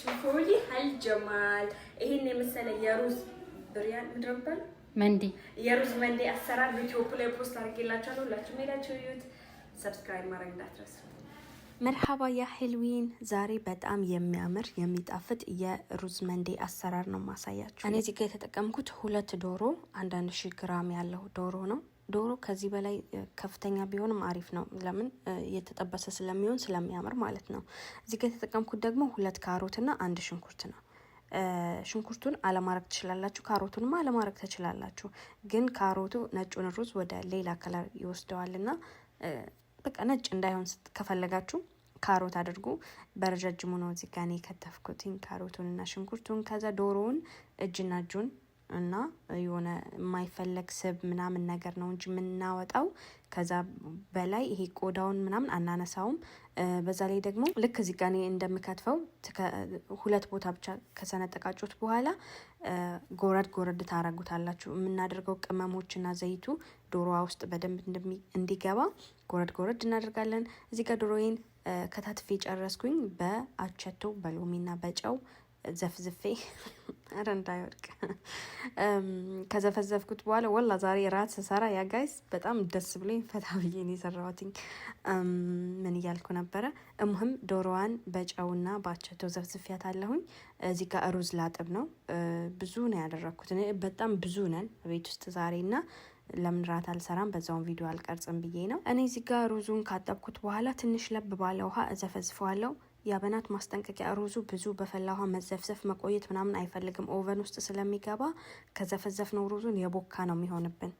شوفولي هالجمال። ይሄን የመሰለ የሩዝ ብሪያን ምንድን ነው የሚባለው? መንዲ። የሩዝ መንዲ አሰራር ዩቲዩብ ላይ post አድርጌላችኋለሁ። ሁላችሁም ሄዳችሁ እዩት። Subscribe ማድረግ እንዳትረሱ። مرحبا يا حلوين። ዛሬ በጣም የሚያምር የሚጣፍጥ የሩዝ መንዴ አሰራር ነው ማሳያችሁ። እኔ እዚህ ጋር የተጠቀምኩት ሁለት ዶሮ አንዳንድ ሺ ግራም ያለው ዶሮ ነው። ዶሮ ከዚህ በላይ ከፍተኛ ቢሆንም አሪፍ ነው። ለምን የተጠበሰ ስለሚሆን ስለሚያምር ማለት ነው። እዚህ ጋር የተጠቀምኩት ደግሞ ሁለት ካሮትና አንድ ሽንኩርት ነው። ሽንኩርቱን አለማድረግ ትችላላችሁ፣ ካሮቱንም አለማድረግ ትችላላችሁ። ግን ካሮቱ ነጩን ሩዝ ወደ ሌላ color ይወስደዋልና በቃ ነጭ እንዳይሆን ከፈለጋችሁ ካሮት አድርጉ። በረጃጅሙ ነው እዚህ ጋ እኔ የከተፍኩትኝ ካሮቱንና ሽንኩርቱን። ከዛ ዶሮውን እጅና እጁን እና የሆነ የማይፈለግ ስብ ምናምን ነገር ነው እንጂ የምናወጣው ከዛ በላይ ይሄ ቆዳውን ምናምን አናነሳውም። በዛ ላይ ደግሞ ልክ እዚህ ጋ እኔ እንደምከትፈው ሁለት ቦታ ብቻ ከሰነጠቃችሁት በኋላ ጎረድ ጎረድ ታረጉታላችሁ። የምናደርገው ቅመሞችና ዘይቱ ዶሮዋ ውስጥ በደንብ እንዲገባ ጎረድ ጎረድ እናደርጋለን። እዚህ ጋር ዶሮዬን ከታትፌ ጨረስኩኝ። በአቸቶ በሎሚና በጨው ዘፍዝፌ፣ ኧረ እንዳይወድቅ፣ ከዘፈዘፍኩት በኋላ والله ዛሬ ራት ስሰራ يا guys በጣም ደስ ብሎኝ ፈታ ብዬ ነው የሰራሁትኝ። ምን እያልኩ ነበረ? المهم ዶሮዋን በጨውና በአቸቶ ዘፍዝፊያት አለሁኝ። እዚህ ጋር ሩዝ ላጥብ ነው። ብዙ ነው ያደረግኩት። በጣም ብዙ ነን ቤት ውስጥ ዛሬ እና ለምን ራት አልሰራም በዛውን ቪዲዮ አልቀርጽም ብዬ ነው። እኔ እዚህ ጋር ሩዙን ካጠብኩት በኋላ ትንሽ ለብ ባለ ውሃ እዘፈዝፈዋለሁ። يا بنات ማስጠንቀቂያ፣ ሩዙ ብዙ በፈላ ውሃ መዘፍዘፍ መቆየት ምናምን አይፈልግም። Oven ውስጥ ስለሚገባ ከዘፈዘፍ ነው ሩዙን የቦካ ነው የሚሆንብን።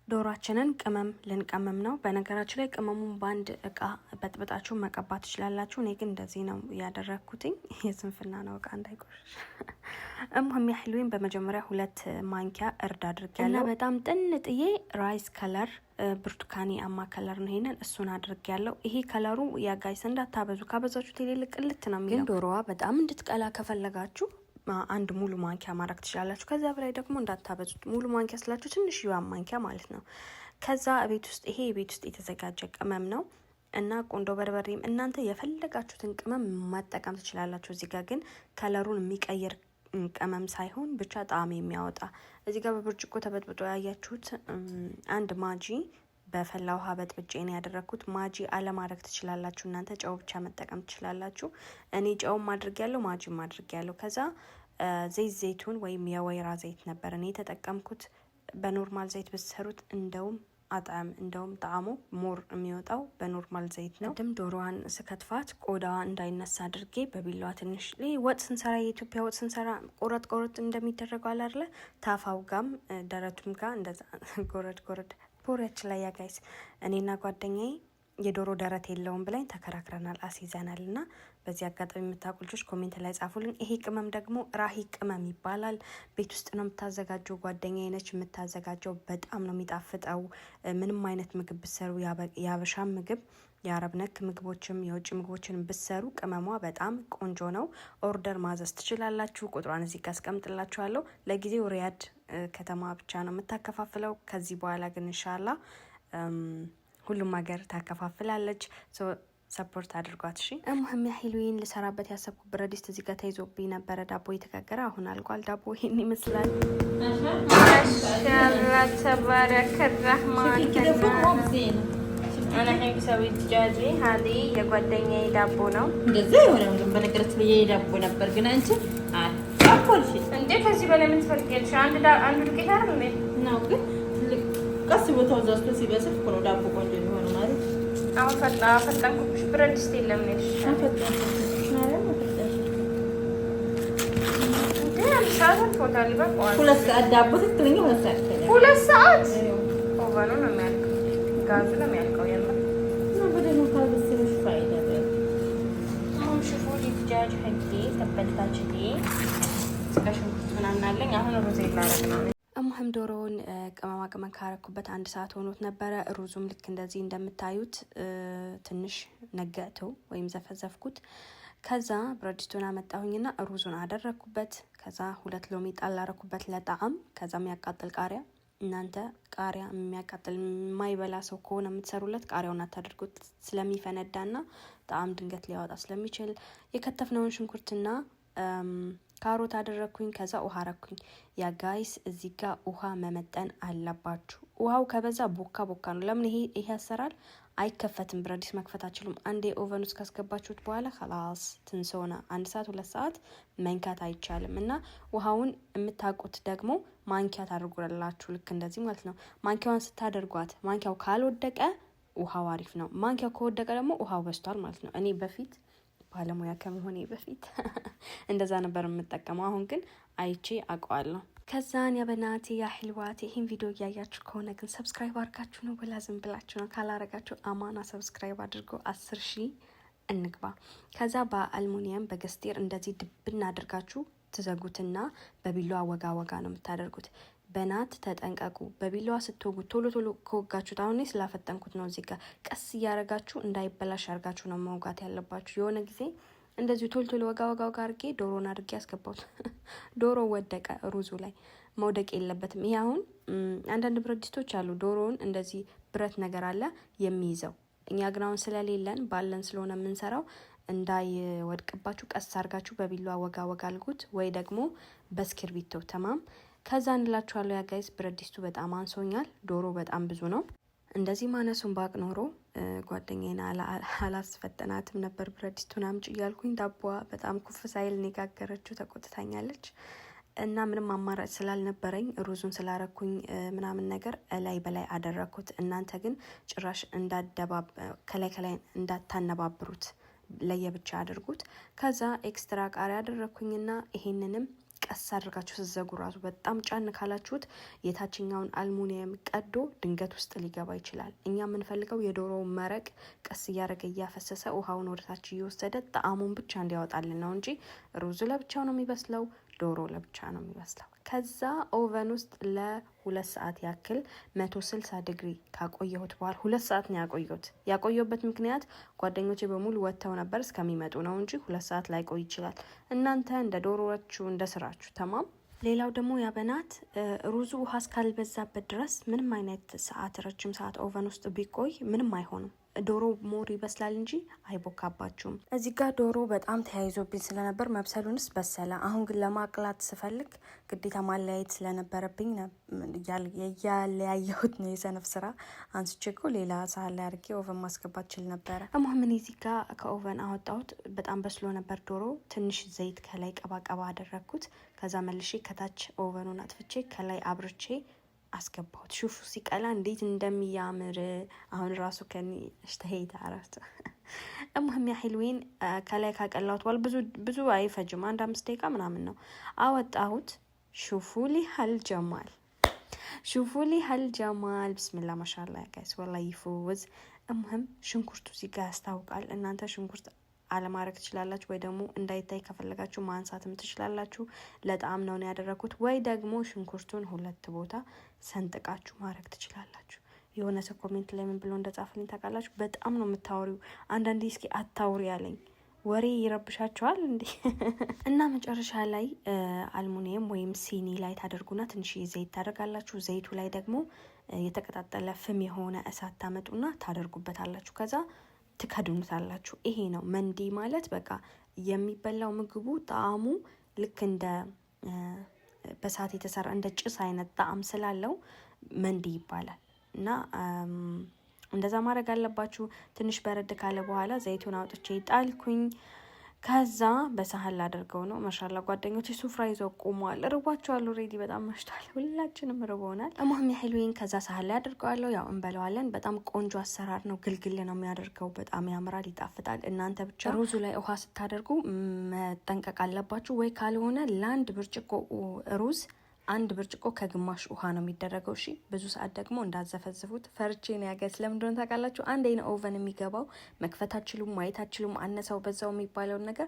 ዶሯችንን ቅመም ልንቀመም ነው። በነገራችን ላይ ቅመሙን በአንድ እቃ በጥብጣችሁ መቀባት ትችላላችሁ። እኔ ግን እንደዚህ ነው ያደረግኩትኝ። የስንፍና ነው፣ እቃ እንዳይቆሽሽ። المهم يا حلوين በመጀመሪያ ሁለት ማንኪያ እርድ አድርጌያለሁ እና በጣም ጥንጥዬ rice color ብርቱካናማ color ነው። ይሄንን እሱን አድርጌያለሁ። ይሄ color ኡ يا guys እንዳታበዙ፣ ካበዛችሁት የሌለ ቅልት ነው የሚለው። ግን ዶሮዋ በጣም እንድትቀላ ከፈለጋችሁ አንድ ሙሉ ማንኪያ ማድረግ ትችላላችሁ። ከዚያ በላይ ደግሞ እንዳታበዙት። ሙሉ ማንኪያ ስላችሁ ትንሽ ማንኪያ ማለት ነው። ከዛ ቤት ውስጥ ይሄ ቤት ውስጥ የተዘጋጀ ቅመም ነው እና ቆንዶ በርበሬም እናንተ የፈለጋችሁትን ቅመም መጠቀም ትችላላችሁ። እዚህ ጋር ግን color ኡን የሚቀይር ቅመም ሳይሆን ብቻ ጣዕም የሚያወጣ እዚህ ጋር በብርጭቆ ተበጥብጦ ያያችሁት አንድ ማጂ በፈላ ውሃ በጥብጬ ነው ያደረግኩት። ማጂ አለማድረግ ትችላላችሁ እናንተ ጨው ብቻ መጠቀም ትችላላችሁ። እኔ ጨውም አድርጌያለሁ፣ ማጂም አድርጌያለሁ። ከዛ ዘይት ዘይቱን ወይም የወይራ ዘይት ነበር እኔ የተጠቀምኩት። በ normal ዘይት ብትሰሩት እንደውም አጣም እንደውም ጣዕሙ more የሚወጣው በ normal ዘይት ነው። ቅድም ዶሮዋን ስከትፋት ቆዳዋ እንዳይነሳ አድርጌ በቢላዋ ትንሽ ወጥ ስንሰራ የኢትዮጵያ ወጥ ስንሰራ ቆረጥ ቆረጥ እንደሚደረገው አለ አይደለ? ታፋው ጋም ደረቱም ጋ እንደዛ ጎረድ ጎረድ። ቦሪያችን ላይ يا guys እኔና ጓደኛዬ የዶሮ ደረት የለውም ብላኝ ተከራክረናል፣ አስይዘናል። እና በዚህ አጋጣሚ የምታውቁ ልጆች comment ላይ ጻፉልን። ይሄ ቅመም ደግሞ ራሂ ቅመም ይባላል። ቤት ውስጥ ነው የምታዘጋጀው፣ ጓደኛዬ ነች የምታዘጋጀው። በጣም ነው የሚጣፍጠው። ምንም አይነት ምግብ ብትሰሩ፣ የአበሻ ምግብ፣ የአረብ ነክ ምግቦችም የውጭ ምግቦችን ብትሰሩ ቅመሟ በጣም ቆንጆ ነው። Order ማዘዝ ትችላላችሁ። ቁጥሯን እዚህ ጋር አስቀምጥላችኋለሁ። ለጊዜው ሪያድ ከተማ ብቻ ነው የምታከፋፍለው። ከዚህ በኋላ ግን إن شاء الله ሁሉም ሀገር ታከፋፍላለች። Support አድርጓት። እሺ المهم يا حلوين ልሰራበት ያሰብኩት ብረት ድስት እዚህ ጋር ተይዞብኝ ነበረ። ዳቦ እየተጋገረ አሁን አልቋል። ዳቦ ይሄን ይመስላል። ما شاء الله تبارك الرحمن። የጓደኛዬ ዳቦ ነው። እንደዛ የሆነው ግን በነገራችን ላይ የኔ ዳቦ ነበር። ግን አንቺ አልሽ እንዴ? ከዚህ በላይ ምን ትፈልጊያለሽ? አንድ ዱቄት አይደል እንዴ? ነው ግን ቀስ ቦታው ዛስቶ ሲበስል እኮ ነው ዳቦ ቆንጆ የሚሆነው ማለት። አሁን ፈጠንኩብሽ። ብረት ድስት የለም ነው 2 ሰዓት ዳቦ ትክክለኛ 2 ሰዓት። 2 ሰዓት oven ኡ ነው የሚያልቀው፣ ጋዙ ነው የሚያልቀው። የምር فايدة. المهم شوفوا لي دجاج حقي تبلته كذي ስጋ ሽንኩርት ምናምን አለኝ። አሁን ሩዝ ላረግ ነው። المهم ዶሮውን ቅመማ ቅመም ካረኩበት አንድ ሰዓት ሆኖት ነበረ። ሩዙም ልክ እንደዚህ እንደምታዩት ትንሽ ነገተው ወይም ዘፈዘፍኩት። ከዛ ብረት ድስቱን አመጣሁኝና ሩዙን አደረግኩበት። ከዛ ሁለት ሎሚ ጣል አረኩበት ለጣዕም። ከዛ የሚያቃጥል ቃሪያ፣ እናንተ ቃሪያ የሚያቃጥል የማይበላ ሰው ከሆነ የምትሰሩለት ቃሪያውን አታድርጉት፣ ስለሚፈነዳና ጣዕም ድንገት ሊያወጣ ስለሚችል። የከተፍነውን ሽንኩርትና ካሮት አደረግኩኝ። ከዛ ውሃ አረኩኝ። يا guys እዚህ ጋ ውሃ መመጠን አለባችሁ። ውሃው ከበዛ ቦካ ቦካ ነው። ለምን ይሄ አሰራር አይከፈትም። ብረት ድስት መክፈት አችሉም። አንዴ oven ውስጥ ካስገባችሁት በኋላ خلاص ትንሰሆነ 1 ሰዓት 2 ሰዓት መንካት አይቻልም። እና ውሃውን የምታውቁት ደግሞ ማንኪያ ታደርጉላችሁ። ልክ እንደዚህ ማለት ነው። ማንኪያዋን ስታደርጓት ማንኪያው ካልወደቀ ውሃው አሪፍ ነው። ማንኪያው ከወደቀ ደግሞ ውሃው በዝቷል ማለት ነው። እኔ በፊት ባለሙያ ከመሆኔ በፊት እንደዛ ነበር የምጠቀመው። አሁን ግን አይቼ አውቀዋለሁ። ከዛን يا بنات يا حلوات ይህን ቪዲዮ እያያችሁ ከሆነ ግን subscribe አድርጋችሁ ነው ወላ ዝም ብላችሁ ነው? ካላረጋችሁ አማና subscribe አድርጎ 10,000 እንግባ። ከዛ በአልሙኒየም በገስቴር እንደዚህ ድብና አድርጋችሁ ትዘጉትና በቢላዋ ወጋ ወጋ ነው የምታደርጉት። بنات ተጠንቀቁ። በቢላዋ ስትወጉት ቶሎ ቶሎ ከወጋችሁት፣ አሁን ስላፈጠንኩት ነው። እዚህ ጋር ቀስ እያረጋችሁ እንዳይበላሽ አርጋችሁ ነው መውጋት ያለባችሁ። የሆነ ጊዜ እንደዚሁ ቶሎ ቶሎ ወጋ ወጋ ወጋ አርጌ ዶሮን አድርጌ ያስገባሁት፣ ዶሮ ወደቀ ሩዙ ላይ። መውደቅ የለበትም። ይሄ አሁን አንዳንድ ብረት ድስቶች አሉ ዶሮውን እንደዚህ ብረት ነገር አለ የሚይዘው። እኛ ግን አሁን ስለሌለን ባለን ስለሆነ የምንሰራው እንዳይወድቅባችሁ ቀስ አርጋችሁ በቢላዋ ወጋ ወጋ አልጉት ወይ ደግሞ በእስክርቢቶ تمام። ከዛ እንላችኋለሁ يا guys ብረት ድስቱ በጣም አንሶኛል። ዶሮ በጣም ብዙ ነው። እንደዚህ ማነሱን ባቅ ኖሮ ጓደኛዬን አላስፈጠናትም ነበር። ብረት ድስቱን አምጪ እያልኩኝ ዳቦዋ በጣም ኩፍ ሳይል እኔ ጋገረችው፣ ተቆጥታኛለች። እና ምንም አማራጭ ስላልነበረኝ ሩዙን ስላረኩኝ ምናምን ነገር እላይ በላይ አደረኩት። እናንተ ግን ጭራሽ እንዳደባ ከላይ ከላይ እንዳታነባብሩት ለየብቻ አድርጉት። ከዛ extra ቃሪያ አደረኩኝና ይሄንንም ቀስ አድርጋችሁ ስትዘጉ ራሱ በጣም ጫን ካላችሁት የታችኛውን አልሙኒየም ቀዶ ድንገት ውስጥ ሊገባ ይችላል። እኛ የምንፈልገው የዶሮው መረቅ ቀስ እያደረገ እያፈሰሰ ውሃውን ወደታች እየወሰደ ጣዕሙን ብቻ እንዲያወጣልን ነው እንጂ ሩዙ ለብቻው ነው የሚበስለው፣ ዶሮ ለብቻ ነው የሚበስለው። ከዛ oven ውስጥ ለ2 ሰዓት ያክል 160 ዲግሪ ካቆየሁት በኋላ 2 ሰዓት ነው ያቆየሁት። ያቆየሁበት ምክንያት ጓደኞቼ በሙሉ ወጥተው ነበር እስከሚመጡ ነው እንጂ 2 ሰዓት ላይቆይ ይችላል። እናንተ እንደ ዶሮዎቹ እንደ ስራችሁ تمام። ሌላው ደግሞ يا بنات ሩዙ ውሃ እስካልበዛበት ድረስ ምንም አይነት ሰዓት ረጅም ሰዓት oven ውስጥ ቢቆይ ምንም አይሆንም። ዶሮ more ይበስላል እንጂ አይቦካባችሁም። እዚህ ጋር ዶሮ በጣም ተያይዞብኝ ስለነበር መብሰሉንስ በሰለ። አሁን ግን ለማቅላት ስፈልግ ግዴታ ማለያየት ስለነበረብኝ እያለያየሁት ነው። የሰነፍ ስራ አንስቼ እኮ ሌላ ሳህን ላይ አድርጌ oven ማስገባት ችል ነበረ። المهم እዚህ ጋር ከ oven አወጣሁት። በጣም በስሎ ነበር ዶሮ። ትንሽ ዘይት ከላይ ቀባቀባ አደረግኩት። ከዛ መልሼ ከታች oven ኑን አጥፍቼ ከላይ አብርቼ አስገባሁት። شوفوا ሲቀላ እንዴት እንደሚያምር አሁን ራሱ ከኒ اشتهيت عرفت። المهم يا حلوين ከላይ ካቀላሁት በኋላ ብዙ ብዙ አይፈጅም፣ አንድ 5 ደቂቃ ምናምን ነው። አወጣሁት። شوفوا لي هالجمال شوفوا لي هالجمال بسم الله ما شاء الله guys والله يفوز። المهم ሽንኩርቱ እዚህ ጋር ያስታውቃል። እናንተ ሽንኩርት አለማድረግ ትችላላችሁ፣ ወይ ደግሞ እንዳይታይ ከፈለጋችሁ ማንሳትም ትችላላችሁ። ለጣዕም ነው ያደረኩት። ወይ ደግሞ ሽንኩርቱን ሁለት ቦታ ሰንጥቃችሁ ማድረግ ትችላላችሁ። የሆነ ሰው comment ላይ ምን ብሎ እንደጻፈልኝ ታውቃላችሁ? በጣም ነው የምታወሪው፣ አንዳንዴ እስኪ አታውሪ ያለኝ። ወሬ ይረብሻቸዋል እንዴ? እና መጨረሻ ላይ አልሙኒየም ወይም ሲኒ ላይ ታደርጉና ትንሽ ዘይት ታደርጋላችሁ። ዘይቱ ላይ ደግሞ የተቀጣጠለ ፍም የሆነ እሳት ታመጡና ታደርጉበታላችሁ። ከዛ ትከድኑታላችሁ። ይሄ ነው መንዲ ማለት። በቃ የሚበላው ምግቡ ጣዕሙ ልክ እንደ በእሳት የተሰራ እንደ ጭስ አይነት ጣዕም ስላለው መንዲ ይባላል። እና እንደዛ ማድረግ አለባችሁ። ትንሽ በረድ ካለ በኋላ ዘይቱን አውጥቼ ጣልኩኝ። ከዛ በሳህን ላደርገው ነው። ما شاء الله ጓደኞች ሱፍራ ይዘው ቆመዋል። ርቧቸዋል። already በጣም መሽቷል። ሁላችንም ርቦናል። المهم يا حلوين ከዛ ሳህን ላይ አድርገዋለሁ። ያው እንበለዋለን። በጣም ቆንጆ አሰራር ነው። ግልግል ነው የሚያደርገው። በጣም ያምራል፣ ይጣፍጣል። እናንተ ብቻ ሩዙ ላይ ውሃ ስታደርጉ መጠንቀቅ አለባችሁ። ወይ ካልሆነ ለአንድ ብርጭቆ ሩዝ 1.5 ብርጭቆ ውሃ ነው የሚደረገው። እሺ፣ ብዙ ሰዓት ደግሞ እንዳዘፈዝፉት ፈርቼ ነው ያገስ። ለምን እንደሆነ ታውቃላችሁ? አንዴ ነው oven የሚገባው። መክፈት አችሉም፣ ማየት አችሉም። አነሳው በዛው የሚባለውን ነገር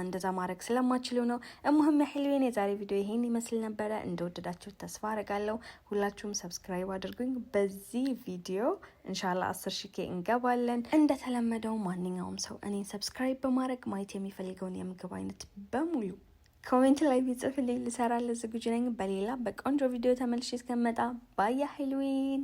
እንደዛ ማድረግ ስለማችሉ ነው። المهم يا حلوين የዛሬ ቪዲዮ ይሄን ይመስል ነበረ። እንደወደዳችሁት ተስፋ አረጋለሁ። ሁላችሁም subscribe አድርጉኝ። በዚህ ቪዲዮ ኢንሻላ 10,000 K እንገባለን። እንደተለመደው ማንኛውም ሰው እኔን subscribe በማድረግ ማየት የሚፈልገውን የምግብ አይነት በሙሉ comment ላይ ቢጽፍልኝ ልሰራለት ዝግጁ ነኝ። በሌላ በቆንጆ ቪዲዮ ተመልሼ እስከመጣ bye يا حلوين።